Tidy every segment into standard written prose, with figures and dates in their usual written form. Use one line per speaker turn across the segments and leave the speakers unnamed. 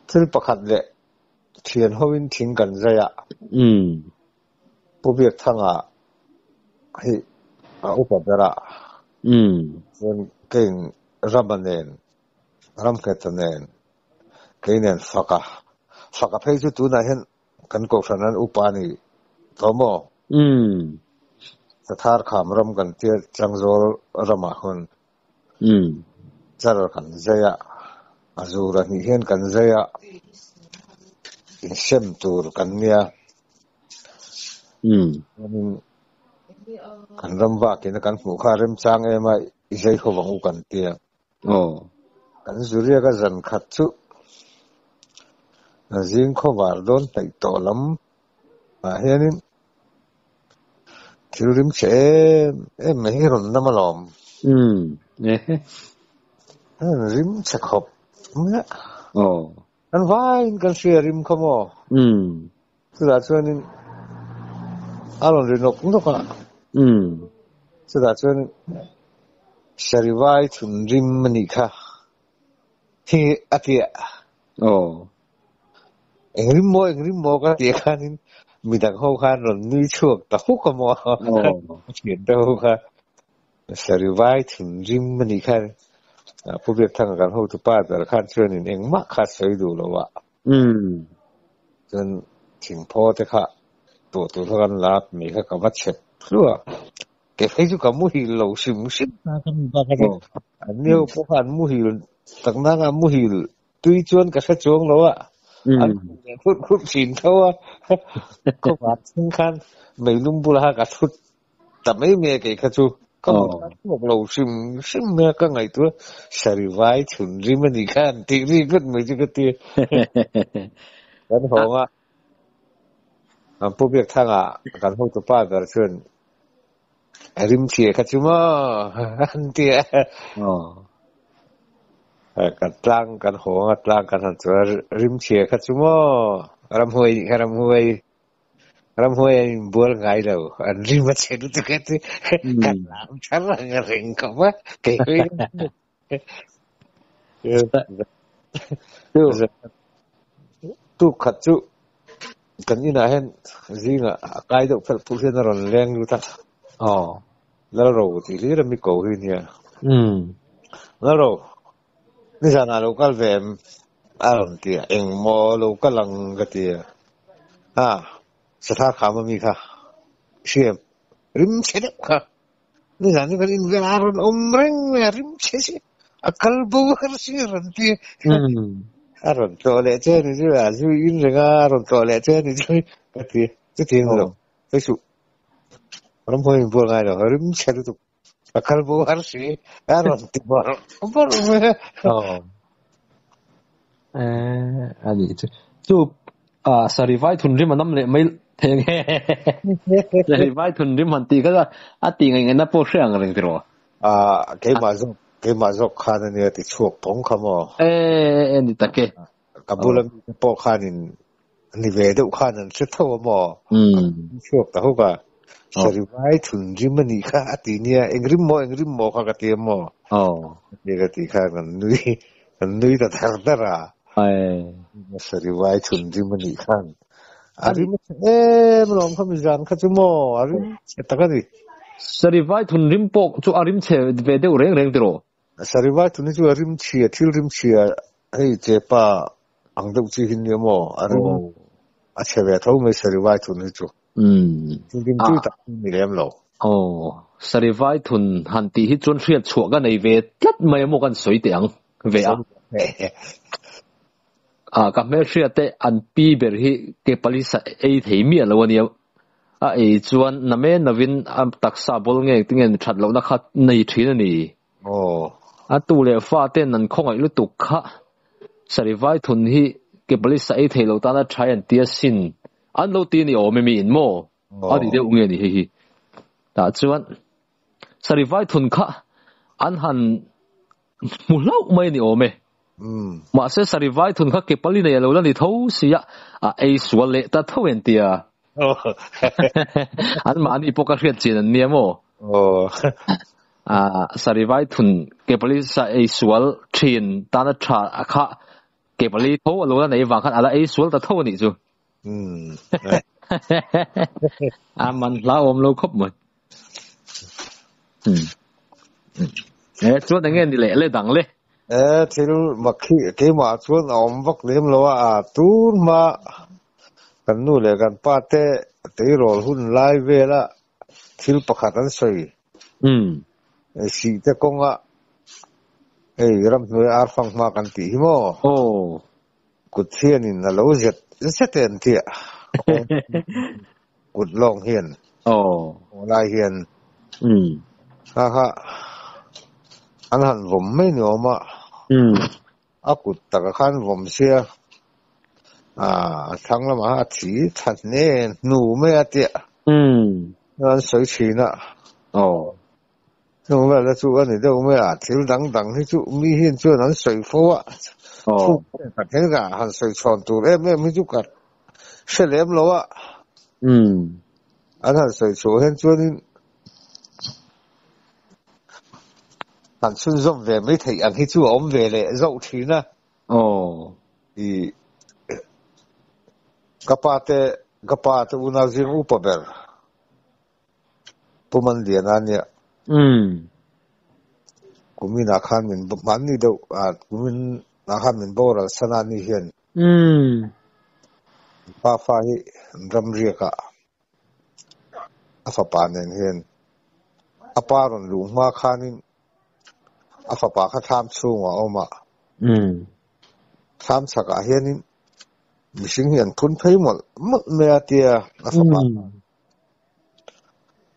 Thil pakhat leh thian hoin thing kan zai a. Pu Biakthanga hi a upa ber a. Chuan keiin Rama nen, Ramnghet-a nen, kei nen Faka, Faka phei chu tunah hian kan kohhran an upa a ni tawh maw? Sathar kham ram kan tia Tlangzawl ramah hun Char kan zai a, a zur a hnih hian kan zai a, insem tur kan nia. Chuanin kan ram vakin a kan hmuh kha remchang em a, i zai ho vang u kan tia. Kan zuriak a zan khat chu zing khawvar dawn hnaih tawh lam ah hianin Thil rim che em em mai hi rawn nam alawm.
Umm ehe.
Rim che khawp mai a.
Aw.
Kan vaiin kan hria rim kha maw?
Umm.
Chutah chuanin a rawn ri nawk nawk a.
Umm.
Chutah chuan Sarivai thun rim a nih kha hi a ti a.
Aw.
Eng rim maw, eng rim maw ka tih khanin midang ho khan rawn nui chhuak ta huk a maw. Thian te ho kha Sarivai thun rim a nih khan Pu Biakthanga kan hotupa ber khan chuanin engmah kha sawi duh lo a. Chuan thingphaw te kha tuah tur kha kan la a, mi kha ka va chep hluah a. Ke phei chu ka muhil lo hrim hrim ta ka ni bak a ni. An ni ho pawh kha an muhil taknang a muhil tui chuan ka hre chuang lo a, an khuh leh khurh khurh thin tho a. Khawvar thleng khan meilum bulah kha ka thut ta mai mai a kei kha chu ka hmu thar chhuak lo hrim hrim mai a, ka ngaihtuah Sarivai chhun rim a nih kha an tih ri ngawt mai chu ka ti a. Kan hawng a, Pu Biakthanga kan hotupa ber chuan Rim chhia kha chu maw an ti a. Kan tlang kan hawng a tlang kan han chu a rim chhia kha chu maw ramhuai nih kha ramhuai ramhuai an inbual ngai lo an rim a chhe lutuk a ti kan lam thar ang a reng khawp a kei hawi Tuk khat chu kan inah hian zingah a kai deuh phelh pulh hian a rawn leng lut a.
Aw.
Lalro tih hlir a mi ko hi nia. Lalro, nizanah lo kal ve em? A rawn ti a, engmaw lo kal ang ka ti a. Ha, sathar kham a mi kha hriam rim chhe deuh kha. Nizan chu kan invel a rawn awm reng mai a, rim chhe si a kal bo har si a rawn ti a rawn tlawh leh che ni chu a zu in reng a a rawn tlawh leh che ni chu ka ti chutiang ni lo hei suh ramhuai in bual ngai lo rim chhe lutuk a kal bo har si a rawn ti bawrh bawrh mai a.
A nih chu chu sarivai thun rim a nam leh mai thei ang he sarivai thun rim han tih kha a tih ngaih ngaihna pawh hre ang reng tiraw
keimah zawk keimah zawk khan a nia ti chhuak phawng kha maw
e ni tak e
ka bula mi te pawh khanin ni ve deuh khan an hre tho a maw chhuak ta huk a sarivai thun rim a nih kha a ti nia eng rim maw eng rim maw kha ka ti a maw ni ka tih khan an nui an nui ta thar thar a sarivai thun rim a nih khan a rim a chhe em alawm kha mizan kha chu maw a rim chhe tak a ni
sarivai thun rim pawh chu a rim chhe ve deuh reng reng tiraw
Sarivai thun hi chu a rim chhia thil rim chhia hei chepa ang deuh chi hi nia maw a rim a chhe ve tho mai sarivai thun hi chu thil rim tui tak hi ni lem lo.
Aw, sarivai thun han tih hi chuan hriat chhuah ka nei ve tlat mai a maw kan sawi teh ang ve a. Ah, ka hmelhriat te an pi ber hi ke pali sa ei thei miah lo a nia. A ei chuan na men lovin a taksa bawl nge tinge that lohna kha nei thin a ni.
Aw.
A tu leh fa ten an khawngaih lutuk kha Sarivai thun hi ke pali sa ei thei lo tana tha an ti asin. An lo ti a ni awm emi in maw? A ti deuh nge ni hei hi. Tah chuan Sarivai thun kha an han hmu hlauh mai a ni awm e. Mahse Sarivai thun kha ke pali nei a lo la ni tho sia a ei sual leh ta tho en tia. An mahni pawh ka hriat chin an nia maw? Sarivai thun ke pali sa ei sual thin tana tha a kha. Ke pali tho alo la nei wang khan ala ei sual ta tho ani chu. A man hla awm lo khawp mai. E chuan enge ni leh le dang le.
E thil makhi keimah chuan a awm vak lem lo a, a tun hma kan nu leh kan pa te teirawl hun lai vela thil pakhat an sawi. Sih te kawnga hei ramhnuai ar fang hma kan tih hi maw? Kut hianin a lo zet zet e an ti a, kut lawng hian aw lai hian kha kha an han vawm mai ni awm a, a kut taka khan vawm sia a thlang lamah a thi tha hne hnu mai a tia an sawi thin a. Chung vel chu a ni deuh mai a, thil dang dang hi chu mi hian chuan an sawi fo a, fuk ka thil ka han sawi chhawn tur em em hi chu ka hre lem lo a, an han sawi chhuah hian chuanin han chhunzawm ve mai theih ang hi chu a awm ve leh zauh thin a. I ka pa te ka pa te unau zing upa ber Pu Manliana nia. Kumin ah khan min hmanni deuh ah kumin ah khan min boral san a ni hian. Pa fa hi ram riak ah a fapa nen hian a pa rawn luh hma khanin a fapa kha thlam chhungah a awm a. Thlam chhakah hianin mihring hi an phun phei mawlh mawlh mai a tia a fapa.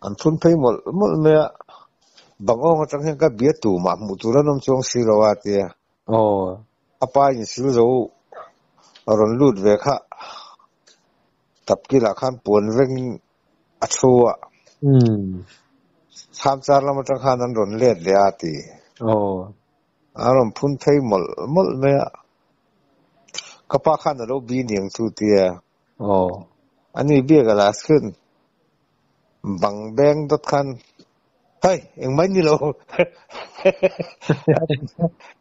An phun phei mawlh mawlh mai a, bang awng atang hian ka bia tumah hmuh tur an awm chuang si lo a tia. A pa in sil zo a rawn lut ve kha tapkilah khan puan vengin a thu a. Thlam char lam atang khan an rawn let leh a ti. A rawn phun phei mawlh mawlh mai a, ka pa khan a lo bi niang chu tia. Ani biak a la chhun bang beng dawt khan hei engmah ni lo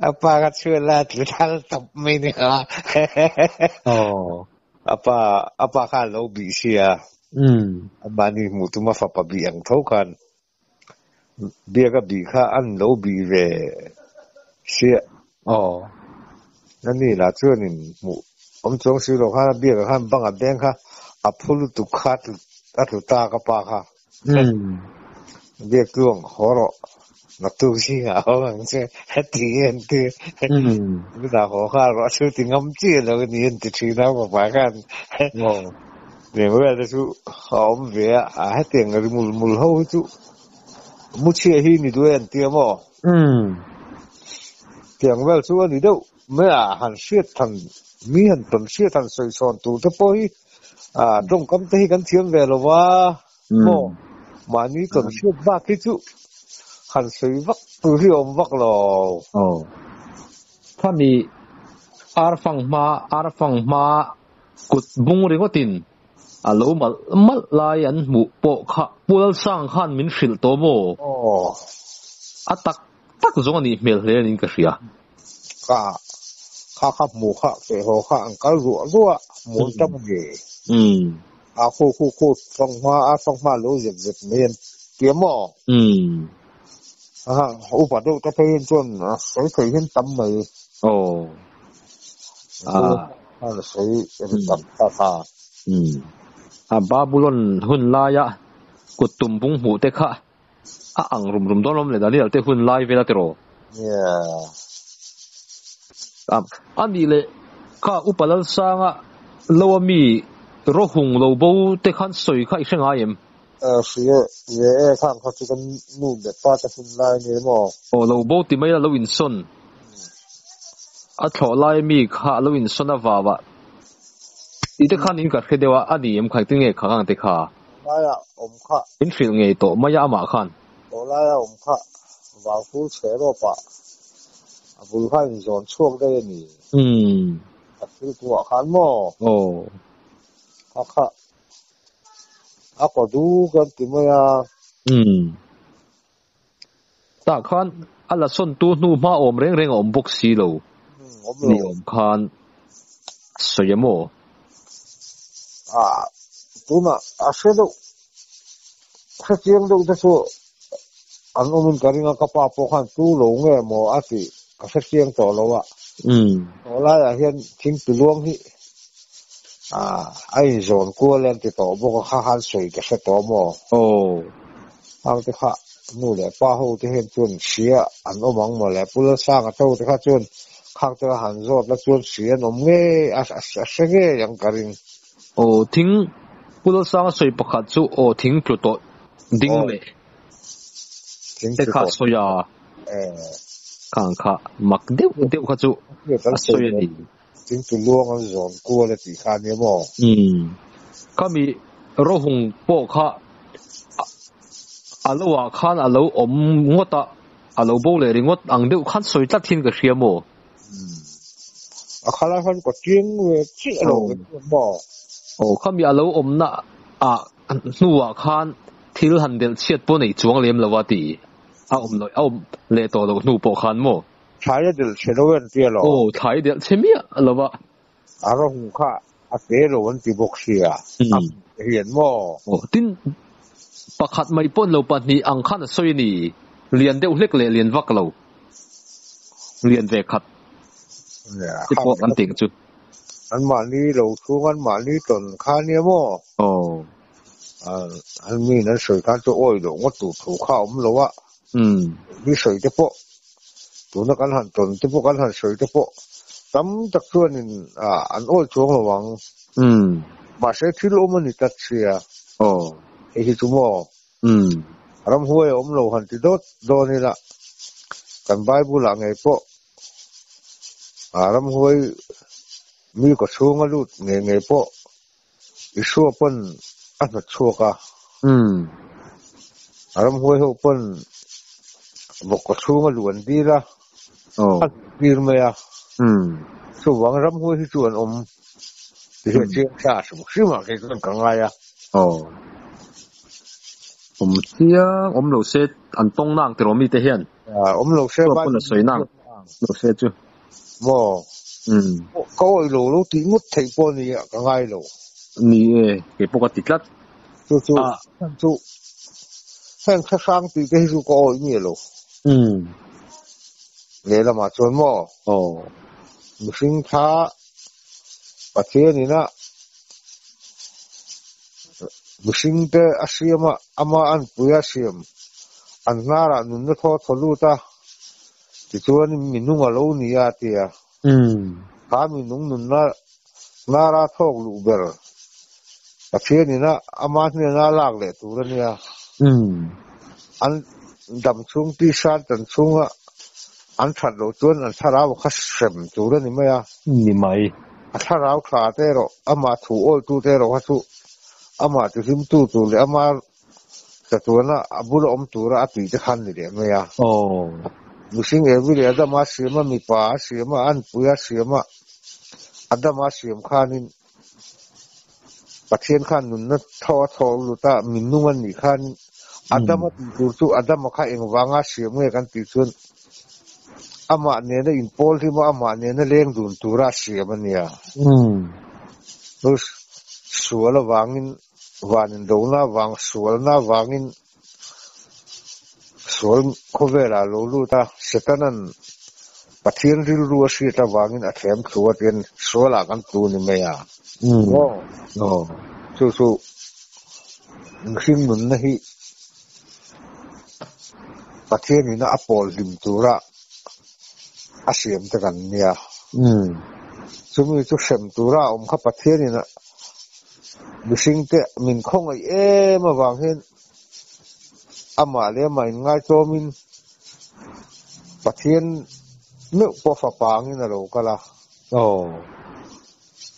a pa ka chhuat la tlu thal tawp mai ni kha. A pa a pa khan lo bih sia. Amahni hmuh tum a fapa bih ang tho khan Biak a bih kha an lo bih ve sia. Ani lah chuanin hmuh awm chuang si lo khan a biakah khan banga beng kha a phu lutuk kha a tlu ta ka pa kha. Biak tluang haw rawh naktuk zingah haw ang che ti an ti. Tunah haw nghal rawh a thu ti ngam chi a lo ni an ti thin a fapa khan. Leng vel te chu a awm ve a, a hetiang ri mul mul ho hi chu mu chhia hi ni duh e an ti a maw? Tiang vel chu a ni deuh mai a, han hriat than mi han tawn hriat han sawi chhawn tur te pawh hi a tawngkam te hi kan thiam ve lo va maw? Mahni tawn hriat bak hi chu han sawi vak tur hi a awm vak lo.
Khami ar fang hma ar fang hma Kut bung ringawtin a lo malh malh lai an hmuh pawh kha Pu Lalsang khan min hrilh tawh maw? A tak tak zawng a nih hmel hle niin ka hria.
Ka kha kha hmuh kha feh haw kha an kal ruah ruah hmuh an tam nge. A khu khu khu fanghma a fanghma lo zet zet mai an tia maw? Upa deuh te phei hian chuan sawi thei hian tam mai.
A Babulon hun laia kut tum bung hmuh te kha a ang rum rum dawn awm le Daniel te hun lai vel a tiraw? A nih leh kha Upa Lalsanga lo a mi rawhung lo bo te khan sawi kha i hre ngai em?
Hria ve e khang kha chu kan nu leh pa te hun lai a ni maw?
Aw lo bo ti mai a lo insawn. A thlawh lai mi kha a lo insawn a vau a, tih te khan in ka hre deuh a, a ni em kha engtin nge kha ang te kha?
Laia awm kha.
Min hrilh ngei tawh mai a amah khan.
Aw laia awm kha vau fur chhe rawp a, a bul kha inzawn chhuak daih a ni. A thil kuah khan maw?
Aw.
Kha kha A kaw du kan ti mai a.
Umm. Tah khan a la sawntu hnu hma awm reng reng a awm bawk si lo.
Umm, awm lo.
Ni awm khan. Sawi a maw?
A tuna a hre deuh hre chiang deuh te chu an awmin ka ring a, ka pa pawh khan tu lo nge maw a tih ka hre chiang tawh lo a. Tawh laiah hian thingpi luang hi a inzawn kual e an ti tawh bawk a, kha khan sawi ka hre tawh maw?
Aw.
Hang te kha nu leh pa ho te hian chuan hria an awm ang maw le? Pu Lalsanga te ho te kha chuan khang te kha han zawt la chuan hria an awm ngei a hre ngei ang ka ring.
Aw thing Pu Lalsanga sawi pakhat chu aw thing tlu tawh ding leh te kha sawi a khang kha mak deuh deuh kha chu a sawi a ni.
Thing tlu luang an zawn kual a tih kha a nia maw?
Umm. Khami rohung pawh kha a lo ah khan a lo awm ngawt a, a lo bo leh ringawt ang deuh khan sawi tlat hian ka hria maw?
Umm. A khalai khan ka chiang ve chiah lo ve chuan maw?
Aw, khami a lo awmna ah hnuah khan thil han delh chhiat pawh nei chuang lem lo a ti. A awm loh, a awm leh tawh loh hnu pawh khan maw?
Thlai a delh chhe lo en tia lo.
Aw, thlai delh chhe miah lo a.
A rawng kha a te lo an ti bawk sia, a hmuh te hian maw?
Aw, tin, pakhat mai pawn lo pahnih ang khan a sawi a ni, lian deuh hlek leh lian vak lo, lian ve khat te pawh an tih ang chu.
Anmahni lo chhung anmahni tawn kha nia maw?
Aw.
An miin an sawi khan chu awi loh ngawt tur thu kha a awm lo a, mi sawi te pawh Tuna kan han tawn te pawh kan han sawi te pawh tam tak chuanin an awi chuang lo ang. Mahse thil awm a ni tlat sia. Hei hi chu maw? Ramhuai a awm lo han ti dawt dawn ila kan Bible ah ngei pawh ramhuai mi kaw chhunga lut ngei ngei pawh Isua pawn a hnawt chhuak a. Ramhuai ho pawn vawkkaw chhung a luan dil a, a luh tir mai a. Chuvang ramhuai hi chu an awm ti hian chiang sa hrim hrim ah kei chuan ka ngai a.
Awm chiang awm lo se an tawng nang tiraw mite hian.
Awm lo se
Chua pawn a sawi nang lo se chu.
Maw? Ka awih lo lo tih ngawt theih pawh ni ah ka ngai lo.
Ni e, kei pawh ka ti tlat.
Chu chu chu heng thla hrang tih te hi chu ka awih miah lo. Lehlamah chuan maw?
Aw.
Mihring thla Pathian ina mihring te a siam a, ama anpui a siam an hnarah nunna thaw thaw lut a. Tichuan minung a lo ni a tia. Kha minung nunna hnara thawk luh ber Pathianin a ama hnena lak leh tur a nia. An dam chhung tisa tan chhunga an that loh chuan an thlarau kha hrem tur a ni mai a.
Ni mai.
A thlarau tha te erawh amah thu awltu te erawh kha chu amah tihlimtu tur leh ama Chatuana a bula awm tura a tih te khan ni leh mai a. Mihring Evi leh Adama siam a, mipa a siam a, a nupui a siam a, Adama siam khanin Pathian khan nunna thaw a thaw lut a, minung a nih khanin Adama tih tur chu Adama kha engvanga siam nge kan tih chuan amah nena inpawl hlim a, amah nena leng dun tura a siam a nia. Sual avangin Van indona vang sualna vangin sual khawvelah a lo lut a, Setanan Pathian rilru a hriat avangin a thlem thlu a tiin sualah kan tlu ni mai a. Aw, chu chu mihring nunna hi Pathianina a pawl hlim tura a siam te kan nia. Chumi chu hrem tura a awm kha Pathianina Mihringte min khawngaih em avang hian amah leh amah inngaitawmin Pathian meuh pawh fapa angin a lo kal a.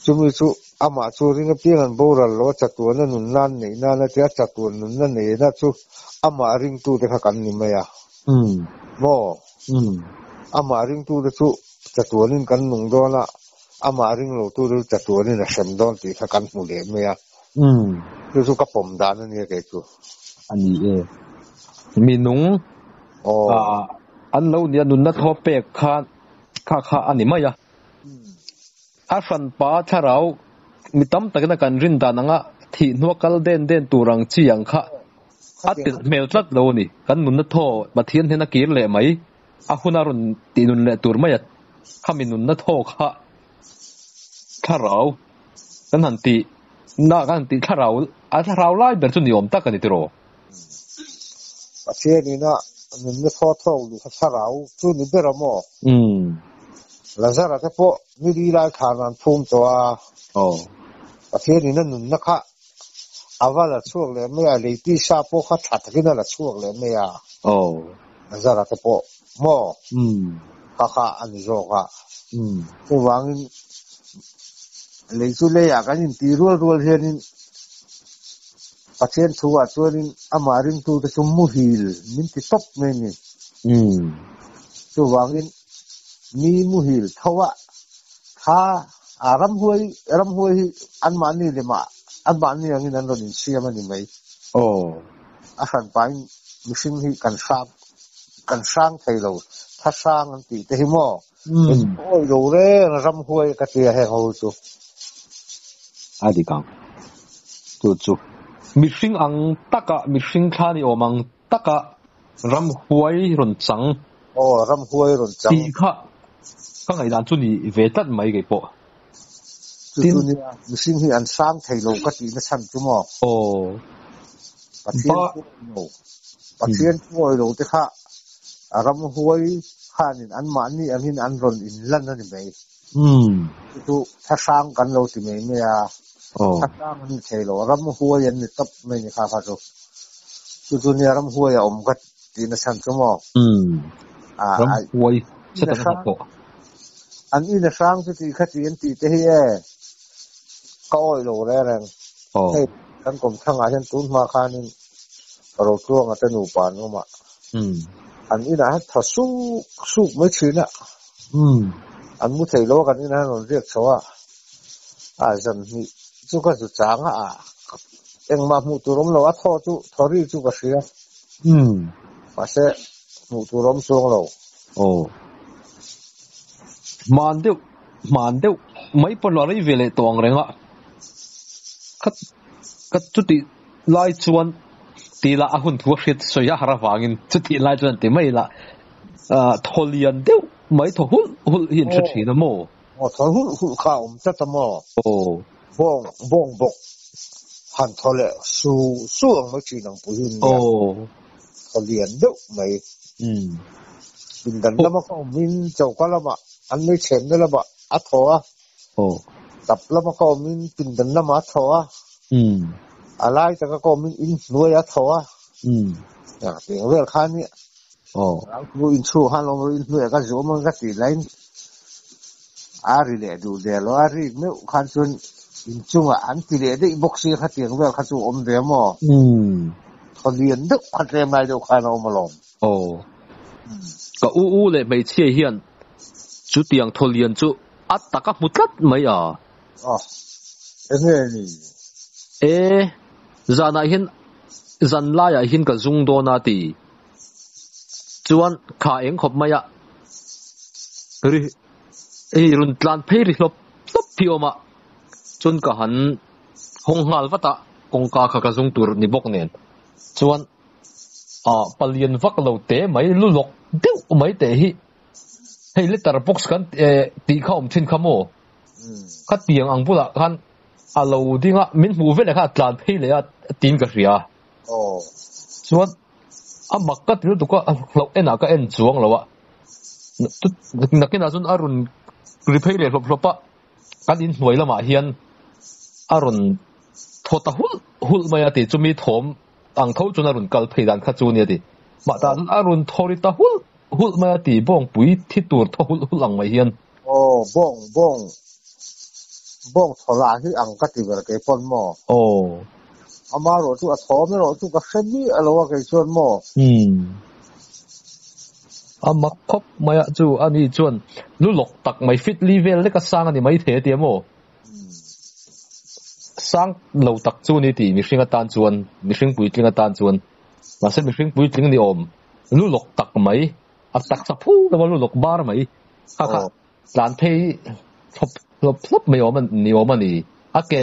Chumi chu amah chu ring apiang an boral lo a, chatuana nunna an neih nan a tia, chatuan nunna neihna chu amah ringtute kha kan ni mai a. Maw? Amah ringtute chu chatuanin kan nung dawn a. Amah ring lo tu chu chatuanin a hrem dawn tih kha kan hmu leh mai a. Chu chu ka pawm dan a nia kei chu.
A ni e. Minung an lo nia nunna thaw pek kha kha kha a ni mai a. A hranpa thlarau mi tam takina kan rin dan anga thih hnua kal den den tur ang chi ang kha a tel hmel tlat lo a ni. Kan nunna thaw Pathian hnena kir leh mai a huna rawn tih nun leh tur mai a khami nunna thaw kha thlarau kan han tih na kan han tih thlarau a thlarau lai ber chu ni awm tak a ni tiraw?
Pathian ina nunna thaw thawk luh kha thlarau chu ni ber a maw? Lazara te pawh ni li lai khan an phum tawh a. Pathian ina nunna kha a va la chhuak leh mai a, lei tisa pawh kha tha takin a la chhuak leh mai a. Lazara te pawh maw? Kha kha a ni zawk a. Chuvangin lei chu leiah kan intih rual rual hianin Pathian thu-ah chuanin amah ringtute chu muhil min ti tawp mai a ni. Chuvangin mi muhil tho a, tha a ramhuai ramhuai hi anmahni lemah anmahni angin an rawn insiam a ni mai. A hran pahin mihring hi kan hrang kan hrang thei lo, tha hrang an tih te hi maw? Awi lo reng a ramhuai ka ti a heng ho chu.
A dik ang. Chu chu. Mihring ang taka mihring thla ni awm ang taka ramhuai rawn chang.
Aw ramhuai rawn chang.
Tih kha ka ngaihdan chu ni ve tlat mai kei pawh.
Chu chu nia mihring hi an hrang thei lo ka tih na chhan chu maw?
Aw.
Pathian thu awih lo. Pathian thu awih lo te kha a ramhuai khanin anmahni angin an rawn inlan a ni mai. Chu chu thlahrang kan lo ti mai mai a. Thlahrang an ni thei lo, ramhuai an ni tawp mai ni kha kha chu. Chu chu nia ramhuai a awm ka tih na chhan chu maw?
Ramhuai setana hnathawh.
An in a hrang chu tih kha tih an tih te hi e, ka awih lo reng reng. Hei kan kawmthangah hian tun hma khanin Rotluanga te nupa an awm a, an inah hian thaw suk suk mai thin a, an mu thei lo a kan inah hian rawn riak chho a, a zan hnih chu ka zu chang a, engmah hmuh tur awm lo a thaw chu thaw ri chu ka hria, mahse hmuh tur awm chuang lo.
Hman deuh hman deuh mai pawh lo rei ve leh tawh ang reng a, ka ka chutih lai chuan ti lah a hun thu a hriat sawi a har avangin chutih lai chuan ti mai lah ah thaw lian deuh mai thaw hulh hulh hi an hre thin a maw?
Aw thaw hulh hulh kha a awm tlat a maw?
Aw.
Bawng bawng bawk han thaw leh su su ang mai thin ang pui hi nia.
Aw.
Thaw lian deuh mai. Pindan lama ka awmin choka lamah an mei chhenna lamah a thaw a. Tap lama ka awmin pindan lamah a thaw a. A lai taka ka awmin in hnuaiah a thaw a. Tiang vel kha nia. Rangtu inchhung khan awm rawh in hnuaiah ka zu awm ang ka tih laiin a ri leh duh der lo a, rik meuh khan chuan inchungah an ti leh daih bawk si kha tiang vel kha chu awm ve maw? Thaw lian deuh kha tlem lai deuh khan a awm alawm.
Aw. Ka u u leh hmeichhia hian chutiang thaw lian chu a tak a hmu tlat mai a.
Aw. Enge ni?
E, zanah hian zan laiah hian ka zung dawn a ti. Chuan kha eng khawp mai a ri hei rawn tlan phei ri hlawp hlawp hi a awm a, chuan ka han hawng nghal vat a, kawngka kha ka zung tur ni bawk nen chuan ah palian vak lo te mai lu lawk deuh mai teh hi hei letter box kan eh tih kha awm thin kha maw kha tiang ang bulah khan a lo ding a min hmuh veleh khan a tlan phei leh a tiin ka hria chuan a mak ka ti lutuk a hlauh enah ka en chuang lo a nakinah chuan a rawn ri phei leh hlawp hlawp a kan inhnuai lamah hian a rawn thaw ta hulh hulh mai a ti chumi thawm ang tho chuan a rawn kal phei dan kha chu a ni a ti mah tah chuan a rawn thaw ri ta hulh hulh mai a ti bawngpui thi tur thaw hulh hulh ang mai hian.
Aw bawng bawng bawng thaw lah hi ang ka ti ber kei pawn maw?
Aw.
Ama erawh chu a thawm erawh chu ka hre miah lo a kei chuan maw?
Umm. A mak khawp mai a chu a ni chuan lu lawk tak mai fit li vel lek a sang a ni mai thei a tia maw? Sang lo tak chu a ni tih mihring atan chuan mihring puitling atan chuan mahse mihring puitling ni awm lu lawk tak mai a taksa phu lo a lu lawk bar mai kha kha tlan phei thlawp Hlawp hlawp mai awm ni awm a ni. A ke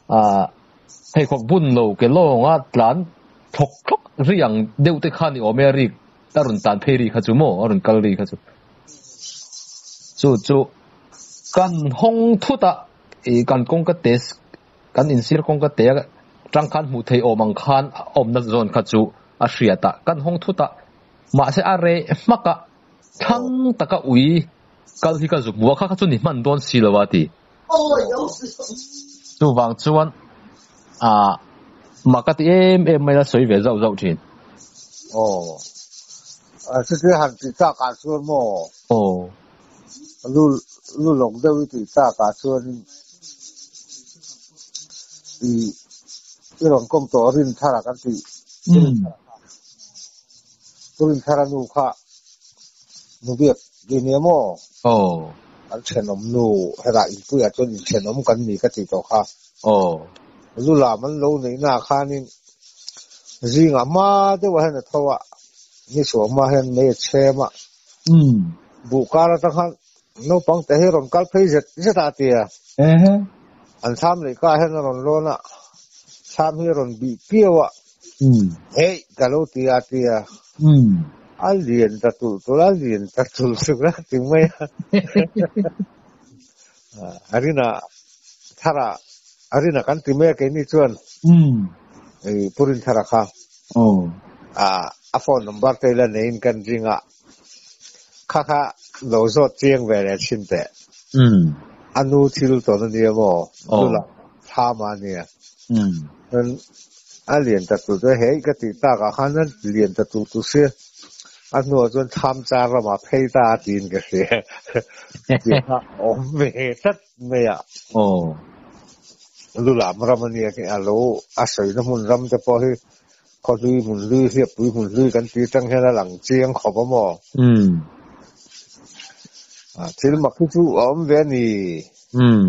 ah pheikhawk bun lo ke lawnga tlan thlawk thlawk ri ang deuh te kha ni awm e a rik a rawn tlan phei ri kha chu maw a rawn kal ri kha chu. Chu chu kan hawng thut a ih kan kawngka te kan insir kawngka te tang khan hmuh theih awm ang khan a awmna zawn kha chu a hriat a kan hawng thut a mahse a reh hmak a thlang taka ui kal hi ka zuk hmu a kha kha chu ni hman dawn si lo a ti. Chuvang chuan ah mak ka ti em em mai a sawi ve zauh zauh thin.
Aw. A chutia han tih tak ah chuan maw?
Aw.
Lu lu lawk deuh i tih tak ah chuan i i rawn kawm tawh rin thar a kan tih. Rin thar a nu kha Nubiak ti nia maw?
Aw.
An thenawm nu hetah inpuiah chuan inthenawm kan ni ka tih tawh kha.
Aw.
Lu lam an lo neihna ah khanin zingah hma deuhah hian a tho a, ni chhuah hma hian mei a chhem a.
Umm.
Buh kar atang khan naupang te hi rawn kal phei zet zet a ti a.
Ehe.
An thlam leh kah hian a rawn lawn a, thlam hi a rawn bih piau a.
Umm.
Heih ka lo ti a ti a.
Umm.
A lian ta tulh tulh a, lian ta tulh tulh a ti mai a. A rina thara a rina kan ti mai a keini chuan.
Umm.
Ei Pu Rinthara kha.
Aw.
A a phone number te ila neiin kan ring a. Kha kha lo zawt chiang ve leh thin teh.
Umm.
A nu thil tawn a nia maw?
Aw.
Nula thlam a nia.
Umm.
Chuan a lian ta tur chu hei ka tih takah khan a lian ta tur tur sia a hnuah chuan thlam char ramah phei ta a tiin ka hria. Tih kha a awm ve tlat mai a.
Aw.
Lulam ram a nia a lo a sawina hmun ram te pawh hi Khaw hlui hmun hlui hliappui hmun hlui kan tih atang hian a lang chiang khawp a maw?
Umm.
A thil mak hi chu a awm ve a ni.
Umm.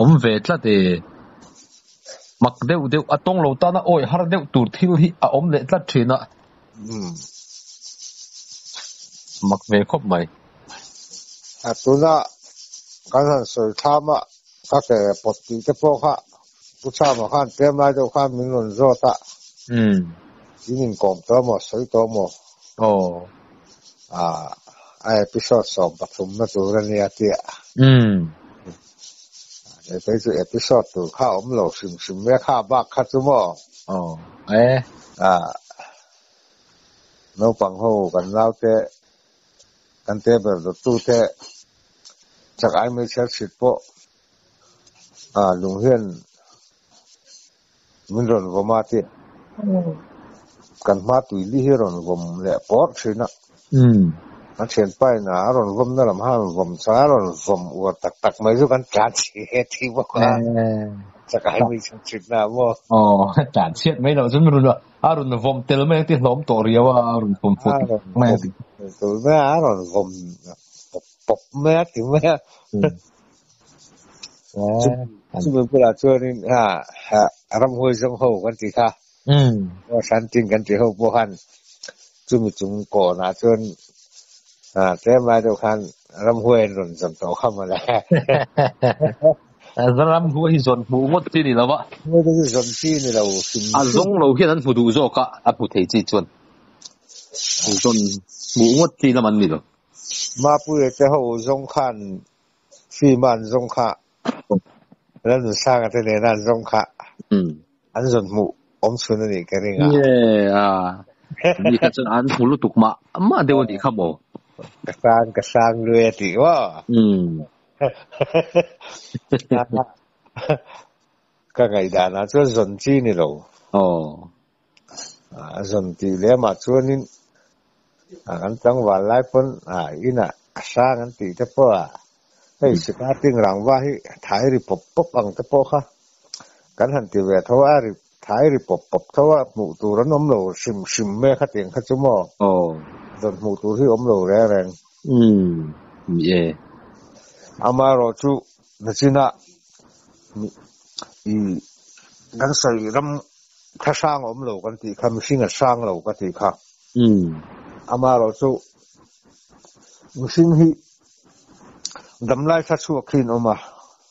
Awm ve tlat e. Mak deuh deuh a tawng lo tana awi har deuh tur thil hi a awm leh tlat thin a.
Umm.
Mak ve khawp mai.
A tuna kan han sawi thlam a, ka ke pawt tih te pawh kha Pu Chama khan tlem lai deuh khan min rawn zawt a.
Umm.
In inkawm tawh maw, sawi tawh maw?
Aw.
Ah, a episode 13 na tur a nia tia.
Umm.
Hei phei chu episode tur kha a awm lo hrim hrim mai a, kha bak kha chu maw?
Aw. E.
Ah, naupang ho kan naute, kan te ber dawttute chak ai mai chher chhit pawh Ah lung hian min rawn vawm a tih kan hma tui li hi a rawn vawm leh pawr thin a. A thianpa in a rawn vawm na lam khan a rawn vawm chuan a rawn vawm uar tak tak mai chu kan tlan chhe thei bawk a. Chakai mai chhan chhit na maw?
Aw, tlan chhiat mai loh chuan a rawn vawm tel mai ang tih hlawm tawh riau a, a rawn vawm fuh tak mai ang tih.
A rawn vawm tel mai a, a rawn vawm pawp pawp mai a ti mai a. Chumi bulah chuanin ramhuai zawng ho kan tih kha Shantin kan tih ho pawh khan chumi chung kawnah chuan tlem lai deuh khan ramhuai an rawn zawn tawh kha mawle.
Ramhuai hi zawn hmuh ngawt chi ni lo a.
Ramhuai hi zawn chi ni lo hrim.
A zawng lo hian an hmu duh zawk a, a hmu thei chi chuan zawn hmuh ngawt chi lam an ni lo.
Mapuia te ho zawng khan Fima an zawng kha, Lalnunsanga te nena an zawng kha an zawn hmuh awm chhun a nih ka ring a.
Nge a, mi kha chuan an hmu lutuk mah mah deuh a nih kha maw?
Ka sang ka sang lui a tih maw? Ka ngaihdanah chuan zawn chi ni lo.
Aw.
A zawn tih lemah chuanin kan tlangval lai pawn inah a hrang an tih te pawh a, hei sika ting rangva hi thai ri pawp pawp ang te pawh kha kan han ti ve tho a, ri thai ri pawp pawp tho a, hmuh tur an awm lo hrim hrim mai a khatiang kha chu maw? Zawn hmuh tur hi awm lo reng reng.
Umm, ni e.
Amaherawhchu nachinah i kan sawi ram Thla hrang a awm lo kan tih kha, mihring a hrang lo ka tih kha. Amaherawhchu mihring hi Damlai thla chhuak khi an awm a.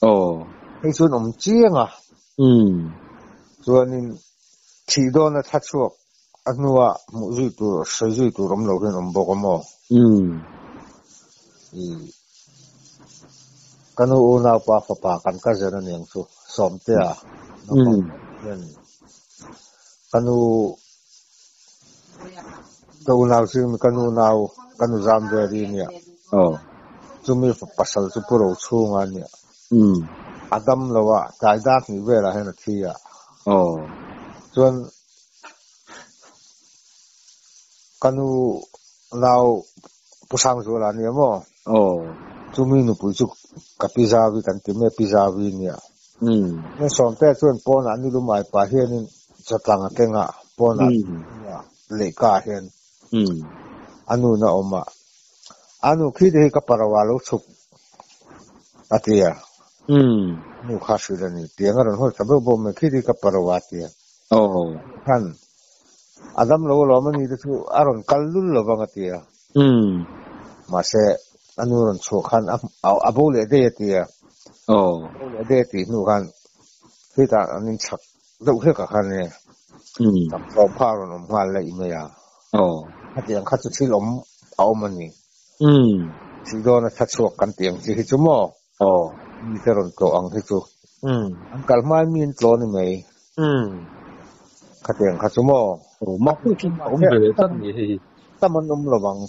Aw.
Hei chu an awm chiang a.
Umm.
Chuanin thih dawna thla chhuak a hnua hmuh zui tur, sawi zui tur awm lo hian awm bawk a maw?
Umm.
Ih. Ka nu unaupa fapa kan cousin a niang chu, Sawmtea naupang hian ka nu ka unau zing ka nu nau ka nu zam ve ri nia.
Aw.
Chumi pasal chu Pu Rochhunga a nia.
Umm.
A dam lo a, tlai dar hnih velah hian a thi a.
Aw.
Chuan ka nu nau Pu Sangzuala a nia maw?
Aw.
Chumi nupui chu ka pi Zavi kan ti mai a, Pi Zavi a nia.
Umm.
Chuan Sawmtea chuan pawnah ni lumai pah hianin chawtlang a keng a, pawnah lehka ah hian a nu na awm a. A nu khi te hi ka parawa lo chhuk a ti a. Nu kha hrilh a ni. Tiang a rawn hawi ta beuh bawk mai, khi te hi ka parawa a ti a. Khan a dam lo alawm a ni te chu a rawn kal lul lo vang a ti a. Mahse a nu rawn chhuah khan a bo leh daih a ti a. A bo leh daih a tih hnu khan khitah an inchhak deuh hlek ah khan nge tam tlawm kha a rawn awm nghal laih mai a. Khatiang kha chu thil awm a awm a ni. Thih dawn a tha chhuak kan tih ang chi hi chu maw? Mi te rawn tlawh ang hi chu. An kal hma in mi an tlawh a ni mai. Khatiang kha chu maw?
Mak deuh chu a awm ve leh tlat ni hei hi.
Tam an awm lo ang.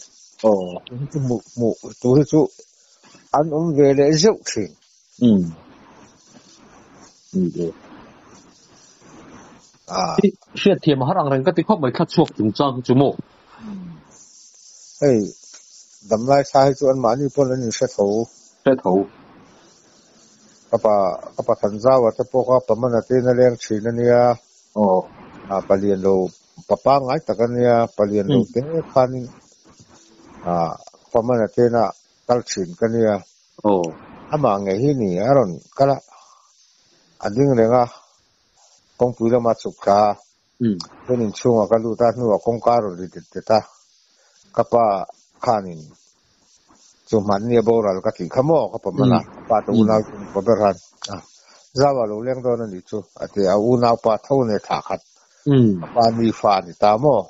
Tu hi chu hmuh hmuh tu hi chu an awm ve leh zeuh thin.
Hriat thiam a har ang reng ka ti khawp mai thla chhuak chungchang hi chu maw?
Hei damlai thla hi chu anmahni pawn an inhre tho.
Hre tho.
Ka pa ka pa Thanzaua te pawh kha Pamana te in a leng thin a nia.
Aw.
A palian lo pa pangngai tak a nia palian lo te khanin a Pamana te ina kal thin ka nia.
Aw.
Amah ngei hi ni a rawn kal a, a ding reng a, kawngpui lama chhuk thla a, chuan inchhungah ka lut a, hnuah kawngka a rawn ri det det a, ka pa khanin chu hmanni a boral ka tih kha maw ka pa hman a, ka pa te unau chu pa ber khan a zau ah lo leng dawn a nih chu a ti a, unau pa tho nen thlah khat ka pa ni fa a ni ta maw?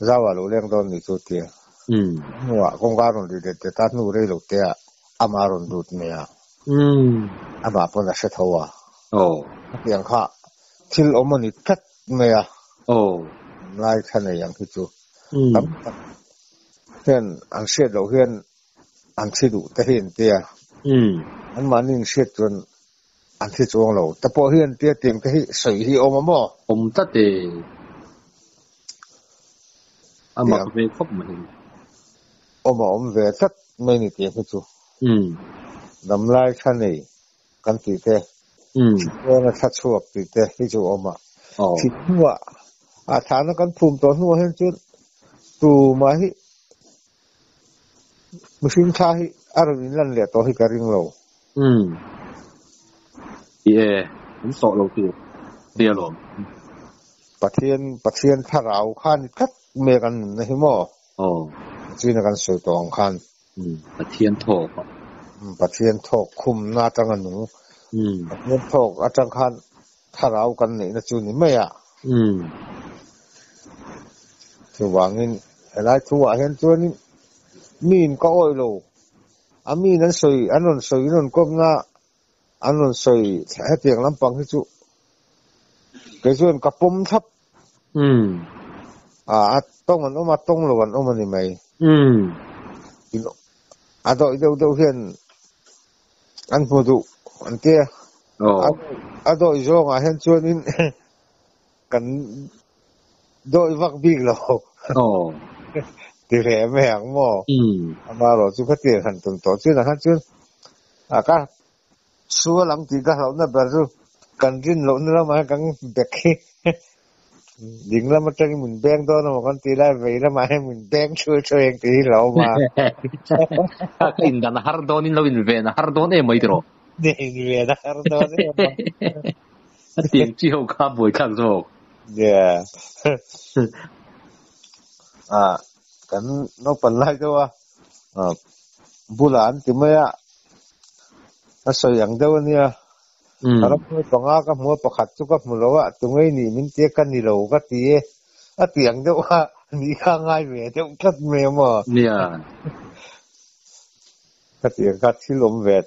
Zau ah lo leng dawn ni chu tia. Hnuah kawngka a rawn ri det det a, hnu rei lo te ah amah a rawn lut mai a. Amah pawn a hre tho a. Hetiang kha thil awm a ni tlat mai a. Lai thla nei ang hi chu tam tak hian an hriat loh hian an thi duh te hi an tia. Anmahni in hriat chuan An thi chuang lo te pawh hi an tia tiang te hi sawi hi awm a maw?
Awm tlat e. A mak ve khawp mai.
Awm a awm ve tlat mai ni tiang hi chu. Damlai thla nei kan tih te, thihkuana thla chhuak tih te hi chu awm a. Thih hnuah a thahna kan phum tawh hnuah hian chuan tumah hi Mihring thla hi a rawn inlan leh tawh hi ka ring lo.
Umm. Ti e, an sawh lo tur ti alawm.
Pathian, Pathian thlarau kha ni tlat mai a kan nunna hi maw?
Aw.
China kan sawi tawh ang khan.
Umm, Pathian thawk a.
Umm, Pathian thawk khumna atanga nung.
Umm.
Pathian thawk atang khan thlarau kan neihna chu ni mai a.
Umm.
Chuvangin helai thuah hian chuanin miin ka awih lo, a miin an sawi, an rawn sawi, an rawn kawmna an rawn sawi hetiang lampang hi chu kei chuan ka pawm thlap.
Umm.
A tawng an awm a, tawng lo an awm a ni mai.
Umm.
A dawih deuh deuh hian an hmu duh an tia. A dawih zawngah hian chuanin kan dawih vak bik lo. Ti ve mai ang maw? Amaherawh chu khatiang han tum tawh chin ah khan chuan a ka sual ang tih ka hlauhna ber chu kan rin lohna lamah hian kan bek hi ding lam atangin min beng dawn emaw kan tih lai vei lamah hian min beng thuai thuai ang tih hi lo awm a.
Ka indan a har dawnin lo inven a har dawn em mai tiraw?
Inven a har dawn em a.
A tiang chi ho kha buai thlak zawk.
Yeah. Ah, kan naupang lai deuh a. Ah. Bulah an ti mai a, a sawi ang deuh a nia. Ramhnuai panga ka hmu a, pakhat chu ka hmu lo a, tunge i nih min tia ka ni lo ka ti e, a ti ang deuh a, nih kha a ngai ve deuh tlat mai a maw?
Nia.
Ka ti ang kha thil awm ve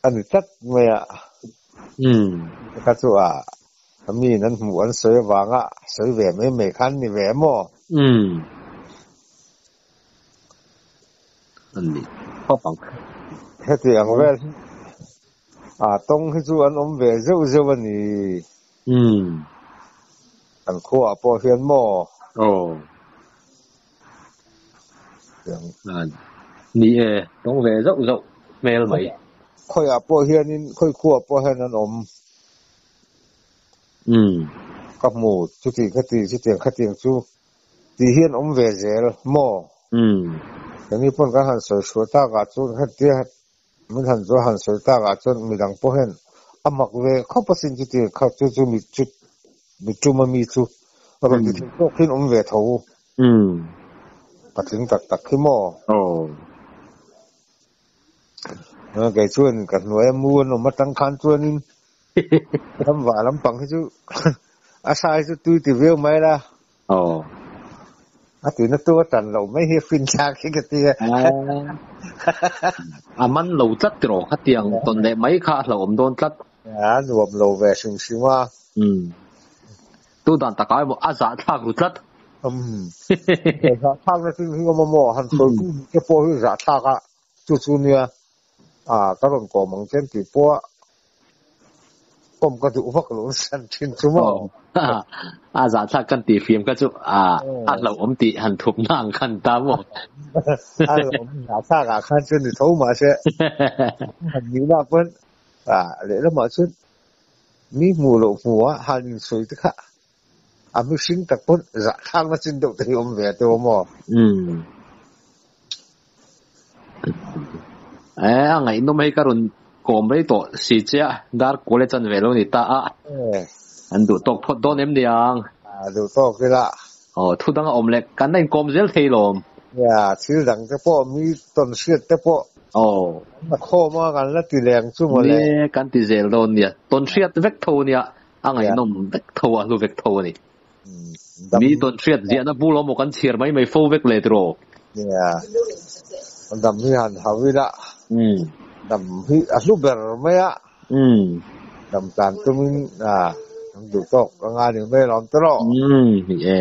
a ni tlat mai a. Ka chu a, miin an hmuh an sawi avanga sawi ve mai mai kha an ni ve a maw?
An ni khawp ang.
Heti ang vel hi a tawng hi chu an awm ve zeuh zeuh a ni. Kan khuaah pawh hian maw?
Aw. Ni e, tawng ve zauh zauh hmel mai.
Khawiah pawh hianin, khawi khuaah pawh hian an awm. Ka hmu chuti khati chutiang khatiang chu Tih hian awm ve zel maw? Keini pawn kan han sawi hruai takah chuan hetia min han zawh han sawi takah chuan midang pawh hian a mak ve khawp asin chuti kha chu chu mi chu mi tum a mi chu a rawn ti thei tawk hian awm ve tho. Patling tak tak hi maw? Kei chuan ka hnuai a mu an awm atang khan chuanin ramvah lampang hi chu a sai chu tui ti viau mai la.
Aw.
A tuna tu a tan loh mai hi a fin thlak hi ka ti a.
A man lo tlat tiraw khatiang tawn leh mai kha a hlauhawm dawn tlat.
A nuam lo ve hrim hrim a.
Umm. Tu dan takah emaw a zah thlak ru tlat.
Umm. Zah thlak na chu hi awm a maw han sawi pui te pawh hi zah thlak a chu chu nia a ka rawn kawm ang chen tih pawh a kawm ka duh vak lo san thin chu maw.
A zah thlak kan tih fiam kha chu a a hlauhawm tih han thup na ang khan ta maw.
A hlauhawm zah thlak ah khan chuan ni tho mahse han nih na pawn a lehlamah chuan mi hmuh loh hmuh a han insawi te kha A mihring tak pawn zahthlakna chin deuh te hi awm ve teuh a maw?
Umm. Eh, a ngaihnawm hei ka rawn kawm rei tawh si che a, dar kual e chan ve lo ni ta a.
Eh.
An duh tawk phawt dawn em niang?
A duh tawk ila.
Aw, thu dang a awm leh kan la inkawm zel thei lawm.
Nia, thil dang te pawh, mi tawn hriat te pawh.
Aw.
Kan la khawm a, kan la ti leng chu mawle.
Nia, kan ti zel dawn nia. Tawn hriat vek tho nia. A ngaihnawm vek tho a, hlu vek tho a ni. Mi tawn hriat ziahna bul awm aw kan chhiar mai mai fo vek le tiraw?
Nia, dam hi han hau ila, dam hi a hlu ber mai a, dam tlan tumin an duh tawk a nga ni mai alawm tiraw?
Ni e,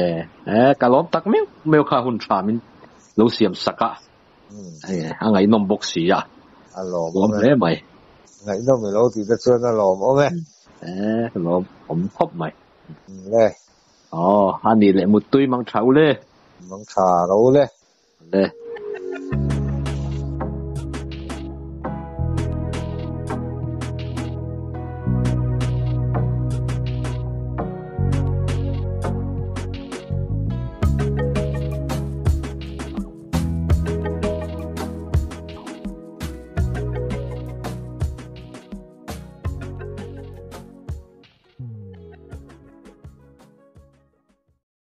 e ka lawm tak meuh meuh kha hun tha min lo siam sak a, a ngaihnawm bawk si a,
a lawm
awm hle mai.
Ngaihnawm i lo tih te chuan a lawm awm e.
Eh, ka lawm awm khawp mai.
Le.
Aw, a nih leh muttui mang tha u le.
Mang tha ro le.
Le.